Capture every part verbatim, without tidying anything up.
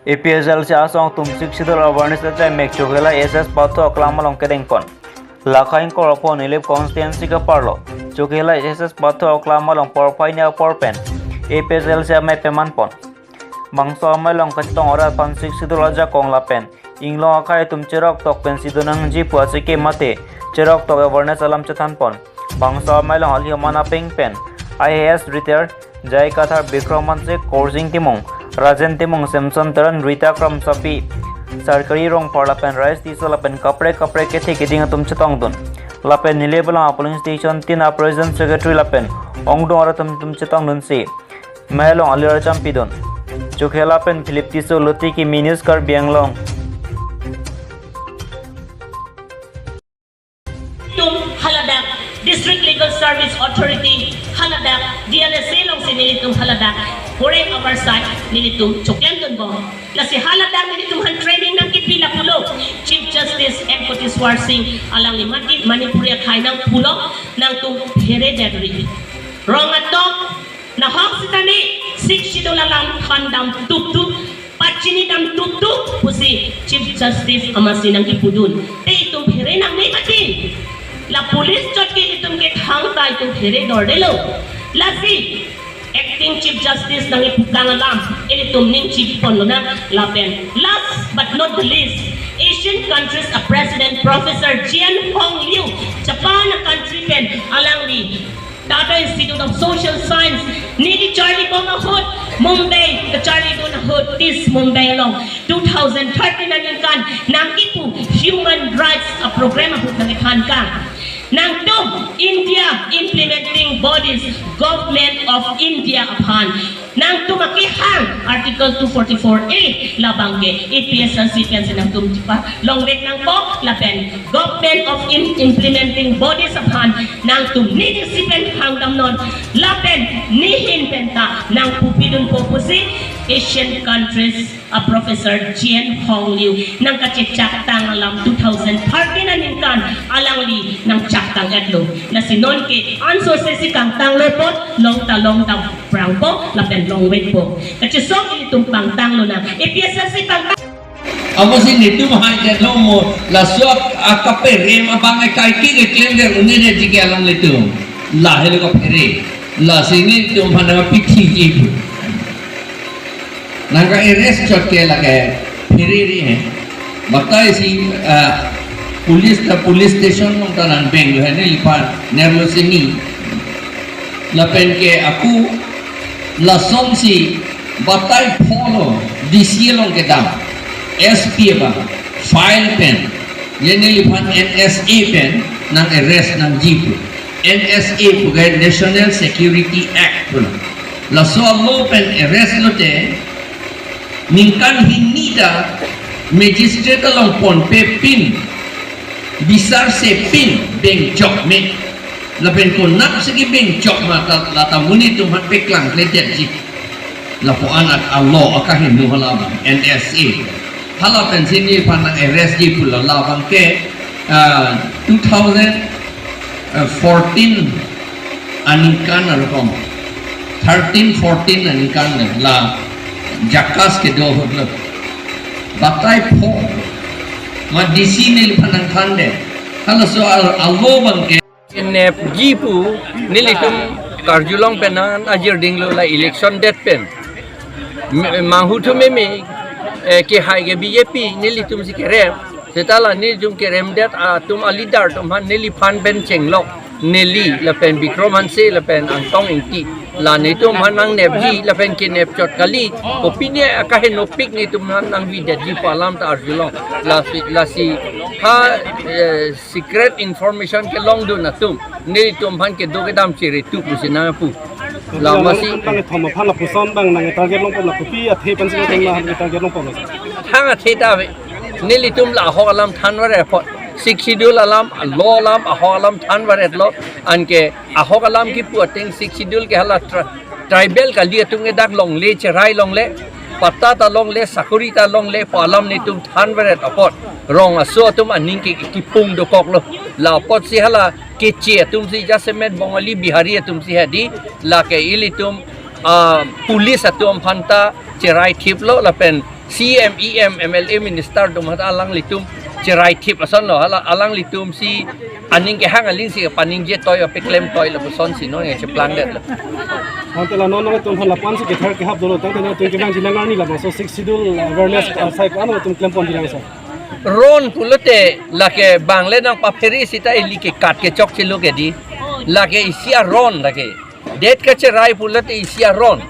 A P H L C asong atum Sixth Schedule awareness achai mek Chokihola S S Pathu aklam along kedengpon. Lakha ingkoi ra pho Nilip constituency ke-arlo Chokihola S S Pathu aklam along porphai ni apor pen A P H L C amei pemanpon. Bangso amei along kachetong arat aphan Sixth Schedule ajakong lapen inglong akhei atum cheroktok pensi donangji pu achike mate cheroktok awareness alam chethanpon. Bangso amei along ali aman apeng pen I A S retired J I Kathar, Bikram Hanse, Khorsing Timung, Rajen Timung, Samson Teron, Rita Kramsapi, Sarkari Rongphar lapen Rajesh Tisso lapen kaprek kaprek kethe keding atum chetongdun. Lapen Nilip along a-polling station tin a-president, secretary lapen ongdung arat atum chetongdunsi amei along alir champidun. Chokihola pen Philip Tisso, Luti Kimi, News Karbi Anglong. Nelitum haladak District Legal Service Authority, haladak D L S A alongsi nelitum haladak koreng oversight nelitum choklemdunbom. Lasi haladak nelitum aphan training nangkipi lapulo Chief Justice M Koteswar Singh, alangli mati Manipuri akhei nangpulo, nangtum phere detri. Rong atum, nahok sitame Sixth Schedule alam thandam tuptup, pachini dam tuptup pusi Chief Justice amatsi nangkipudun. Te itum phere nangne mati. La police chot ke itum ke thangta itum phere dordelo. Lasi Acting Chief Justice nangkipu kang alam ilitum ning chipon lonang lapen last but not the least, Asian countries a-president Professor Jian Hong Liu, Japan country pen alangli Tata Institute of Social Science, neli charlibom ahut, Mumbai, kacharlidun ahut, TISS Mumbai along, two thousand thirteen aningkan, nangkipu human rights a-program ahut nangkethan kang. Nangtum India implementing bodies, Government of India aphan nangtum akehang Article two forty-four A labang ke A P H L C pensi nangtum chepalongvek nangpo lapen Government of in implementing bodies aphan nangtum neli si pen hangdamnon lapen nehin penta nangpupidunpo pusi Asian countries a-Professor Jian Hong Liu nangkachechaktang alam two thousand thirteen aningkan alangli nangchaktang-etlo. Lasi nonke ansose si kangtanglo apot, long ta long ta prangpo lapen longvekpo. Kachesong ilitum pangtang lonang. A P H L C pangtang. Amatsi netum hai ke nomo laso akaperem abang ke kaike keklem der un'edetji ke alanglitum. Lahelo kaphere. Lasi netum aphan nangpithi ji pu. Nangka-arrest chot ke lake pherere he. Batai si, ah, police ta police station along ta nangbenglo he, neliphan nerlo sini. Lapen ke ako lasonsi batai pholo D C along kedam, S P abang file pen, ye neliphan N S A pen nang-arrest nangji pu. N S A pu ke National Security Act pu. Laso alo pen arrest lote ningkan hini ta magistrate along ponpe pin, bisar se pin bengchok me. Lapen konatsi kebengchok ma ta lata monit atum aphan paklangkledetji. Lapu-an alo akaheno hala abang N S A. Hala pensi neliphan nang-arrest ji pu la labang ke, ah, two thousand fourteen aningkan arokom. Thirteen, fourteen aningkan le la JACAS kedo ahut lo. Batai pho ma D C neliphan nangthandet. Halaso al-, alo abang ke kenepji pu nelitum karjulong pen nang ajir dinglo la election det pen. Me-, manghu thu meme, eh, kehai ke B J P nelitum si kerem. Seta la nelitum keremdet atum a-leader atum aphan neliphan pen chenglok. Neli lapen Bikram Hanse lapen Angtong Ingti. La netum aphan nangnepji lapen kenep chot kali. Kopine akahenopik netum aphan nangvidetji pu alam ta arjulong. Lasi, lasi ha, eh, secret information kelongdun atum netum aphan kedo kedam chiri tu pusi nangpu. La amatsi nangtum tang thom aphan lapuson abang nang-target longpo, la kopi athe pensi nang target longpo? Thang athe ta ave. Nelitum la ahok alam thanvaret apot, Sixth Schedule alam, law alam, ahok alam thanvaretlo. Anke ahok alam kipu ateng Sixth Schedule ke hala tra-, tribal kali atum ke dak longle, cherai longle, patta ta longle, sakori ta longle pu alam netum thanvaret apot, rong aso atum aning ke kipung dokoklo. La apotsi hala keche atumsi jasemet Bongali, Bihari atumsi hadi, lake ilitum, ah, police atum aphanta cherai thiplo lapen C M, E M, M L A, minister atum hat alanglitum cherai thip ason lo, hala alanglitum si aning kehang aling si paningje toi ape klem toi lo puson si non nge cheplang det lo. Ante la non nangtum hala pan si kethar kehap dolo tangte nangtum kevangjilang arni labangso Sixth Schedule awareness, ah, sai ko-an nangtum klem ponji lang sir? Ron pulote lake bang le nangpaphere sita ili kekat kechokche lo ke di. Lake isi aron lake. Det kacherai pulote isi aron.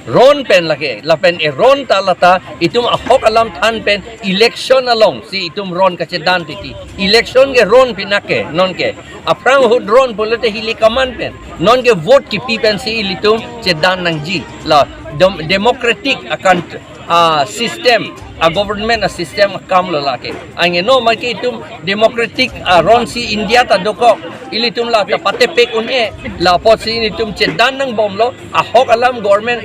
Ron pen lake, lapen eron ta lata, itum ahok alam than pen election along si itum ron kachedan titi. Election ke ron pinake, non ke. Aphrang ahut ron pulote hili kaman pen. Non ke vote kipi pen si ilitum chedan nangji. La dem-, democratic akan, ah, system, a government a system akam lo lake. Angno ma ke itum democratic aron si India ta dokok. Ilitum la ta patepek un-e, la apotsi ilitum chedan nangbomlo, ahok alam government,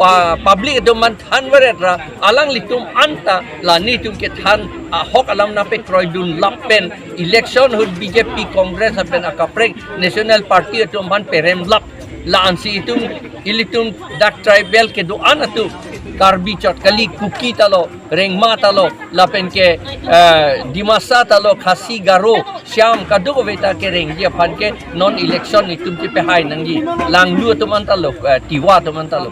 ah, public atum man than varet ra, alanglitum anta la nelitum kethan ahok alam nangpekroidun lap pen election ahut B J P, Congress lapen akaprek National Party atum man perem lap. La ansi itum, ilitum dak tribal kedo-an atum, Karbi chot kali, Kuki ta lo, Rengma ta lo, lapen ke, eh, Dimasa ta lo, Khasi, Garo, Shyam, kadokave ta kerengji aphan ke non election itum chepehai nangji. Langlu atum anta lo, eh, Tiwa atum anta lo.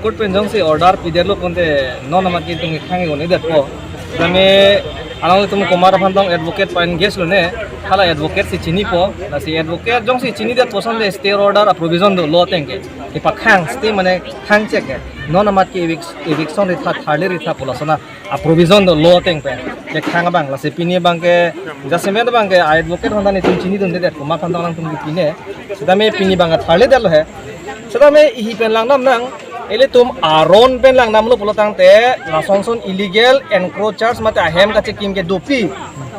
Court pen jongsi order pidetlo konte non amat ke itum khang ikon idetpo. Tame alangtum komat aphan tong advocate pa-engage lone, hala advocate si chinipo, lasi advocate jongsi chinidetpo sande stay order a provision do law ateng ke. Ipakhang stay mane khang chek ke. Non amat ke evic-, eviction ritha, tharle ritha pulo sona a provision do law ateng pen. Kekhang abang, lasi pini abang ke, jasemet abang ke advocate aphan ta nelitum chinidundedet, komat aphan tong alangtum pine. Sitame pini abang ke tharledetlo he. Sitame ihi pen langdam nang, ilitum aron pen langdamlo pulo tangte, lasonson illegal encroachers mate ahem kachekim ke dopik.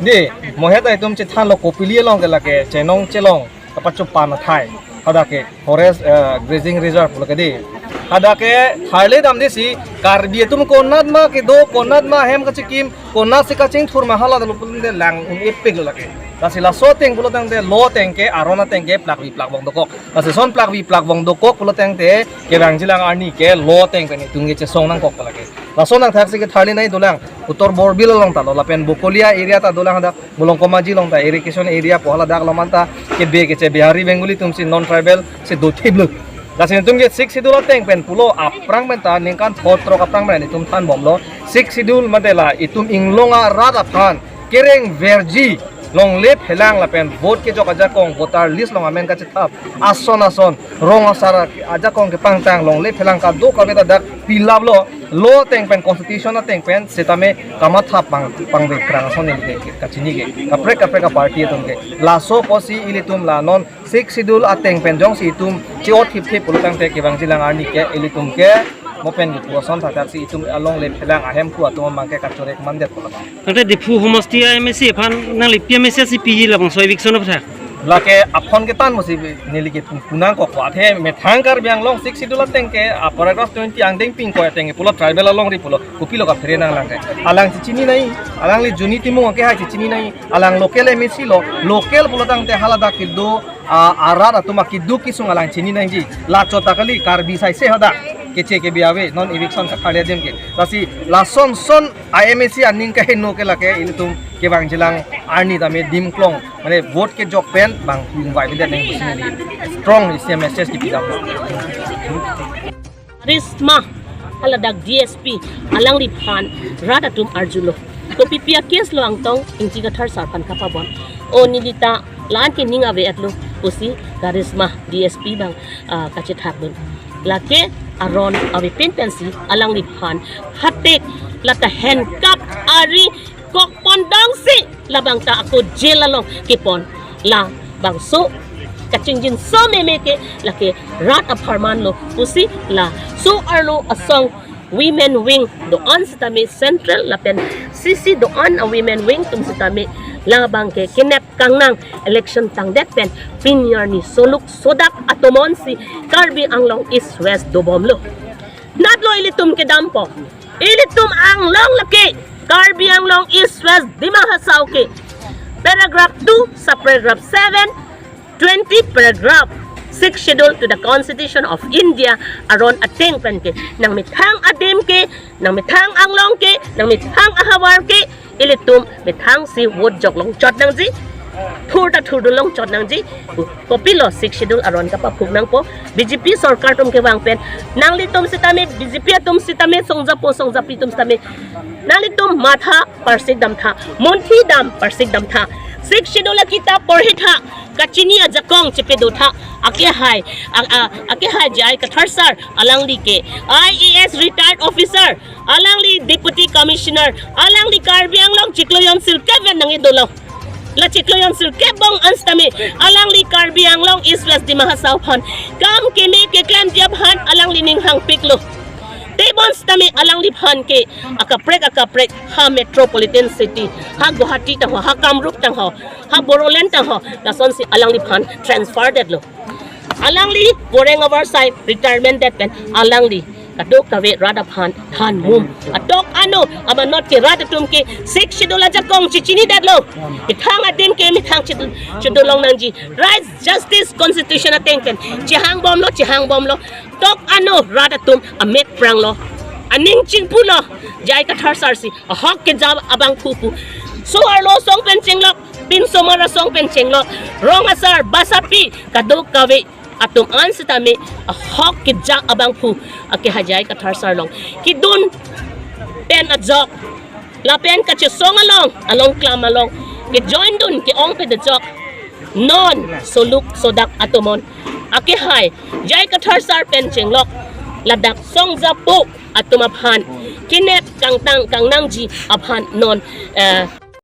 Di, mo heta itum chethanlo kopili along ke lake, Chenong Chelong, kapachupan athai. Hadak ke forest, eh, grazing reserve pulo ke di. Hadak ke tharledamde si Karbi atum konat ma kedo, konat ma ahem kachekim, konat si kachingthur ma hala dolo pulote lang un-epik lo lake. Lasi laso ateng pulo tangte law ateng ke, aron ateng ke plakvi plakvong dokok. Lasi son plakvi plakvong dokok pulo tangte kevangjilang arni ke law ateng pen itum ke chesong nangkok lake. Laso nangthaksi ke tharle nai dolang. Uttor Borbil along ta lo, lapen Bokolia area ta dolang hadak. Mulong Komaji along ta irrigation area pu hala dak along anta kebe keche Bihari Bengali atum si non tribal si dothip lo. Lasi nelitum ke Sixth Schedule ateng pen pulo aphrang pen ta ningkan thothrok aphrang pen itum thanbomlo. Sixth Schedule mate la itum inglong arat aphan kerengverji longle phelang lapen vote kejok ajakong voter list along amen kachethap ason ason rong asar ajakong kepangtang longle phelang kadokave ta dak pilaplo. Law ateng pen, constitution ateng pen sitame kamatha pang, pangvek phrang ason neli ke, ke kachini ke. Kaprek kaprek a party atum ke. Laso apotsi ilitum la non Sixth Schedule ateng pen jongsi itum chi-ot thipthip pulo tangte kevangjilang arni ke ilitum ke mo pen kipu ason thakthak si itum alongle phelang ahem ku atum abang ke kachorek mandet pulo. Tangte Diphu homosti a M A C aphan nangli P M A C si P G labangso eviction aphan. Lake aphon ketan mo si neli ke pu-, punangkok athe methang Karbi Anglong Sixth Schedule ateng ke a paragraph twenty angdeng pingkoi ateng ke pulo tribal alongri pulo kopilo kaphere nanglang ke. Alang si chini nai, alangli Juni Timung ke hai si chini nai, alang local M A C lo, local pulo tangte hala dak kedo, a, arat atum akeduk kesung alang chini nangji. La chot ta kali Karbi sai se hadak keche kebi ave non eviction katharle adim ke. Lasi lasonson a M A C aning kaheno ke lake ilitum kevangjilang arni tame dimklong mane vote kejok pen bang lungvai bedet nang pusi neli strong isi message kipidam. Karisma hala dak D S P alangliphan rat atum arjulo. Kopipi a case lo angtong Ingti Kathar sar aphan kapabon. O neli ta la-an ke ning ave-etlo pusi Karisma D S P abang, ah, kachethakdun. Lake aron avepin pensi alangliphan hatek lata handcuff ari kok pondong si labang ta ako jail along kepon. Labangso kachingjinso meme ke lake rat apharman lo pusi laso arlo asong women wing do-an sitame central lapen C C do-an a women wing atum sitame labang ke kenep kangnang election tangdet pen pini arni soluk sodak atomon si Karbi Anglong East West dobomlo. Natlo ilitum kedampo. Ilitum Anglong lake Karbi Anglong East West Dima Hasao ke paragraph two, subparagraph seven, twenty paragraph Sixth Schedule to the Constitution of India aron ateng pen ke, nangmethang adim ke, nangmethang anglong ke, nangmethang ahavar ke, ilitum methangsi vote jok longchot nangji, thur ta thurdun longchot nangji. Kopilo Sixth Schedule aron kapaphuk nangpo? B J P sorkar atum kevang pen, nanglitum sitame, B J P atum sitame, songjapo songjapi atum sitame, nanglitum matha parsik damtha, munthi dam parsik damtha, Sixth Schedule akitap porhitha, kachini ajakong chepadotha, akehai, a, a, akehai J I Kathar sir, alangli ke I A S retired officer, alangli Deputy Commissioner, alangli Karbi Anglong chiklo jon sirkep pen nangkedolo. La chiklo jon sirkep bong an sitame, alangli Karbi Anglong East West Dima Hasao aphan kam keme keklemji aphan alangli ning hangpiklo. Tebon sitame alangliphan ke akaprek akaprek, ha metropolitan city, ha Guwahati tangho, ha Kamrup tangho, ha Bodoland tangho, lasonsi alangliphan transfer detlo. Alangli Goreng Avarsai retirement det pen alangli kadokave rat aphan than mum. Atok ano amanot ke rat atum ke Sixth Schedule ajakong chechinidetlo. Methang adim ke methang chedu, chedun long nangji. Rights, justice, constitution ateng pen chehangbomlo, chehangbomlo. Tok ano rat atum amek pranglo, aning chingpulo, J I Kathar sir si ahok keja abangphu pu. So-arlo asong pen chenglok, pinsomar asong pen chenglok, rong asar, basapi, kadokave atum an sitame ahok keja abangphu akehai J I Kathar sir along kedun pen ajok, lapen kachesong along, along klam along kejoindun ke-ong pen ajok, non soluk sodak atum an akehai J I Kathar sir pen chenglok, ladak songjapo atum aphan kenep kangtang kangnangji aphan non, eh,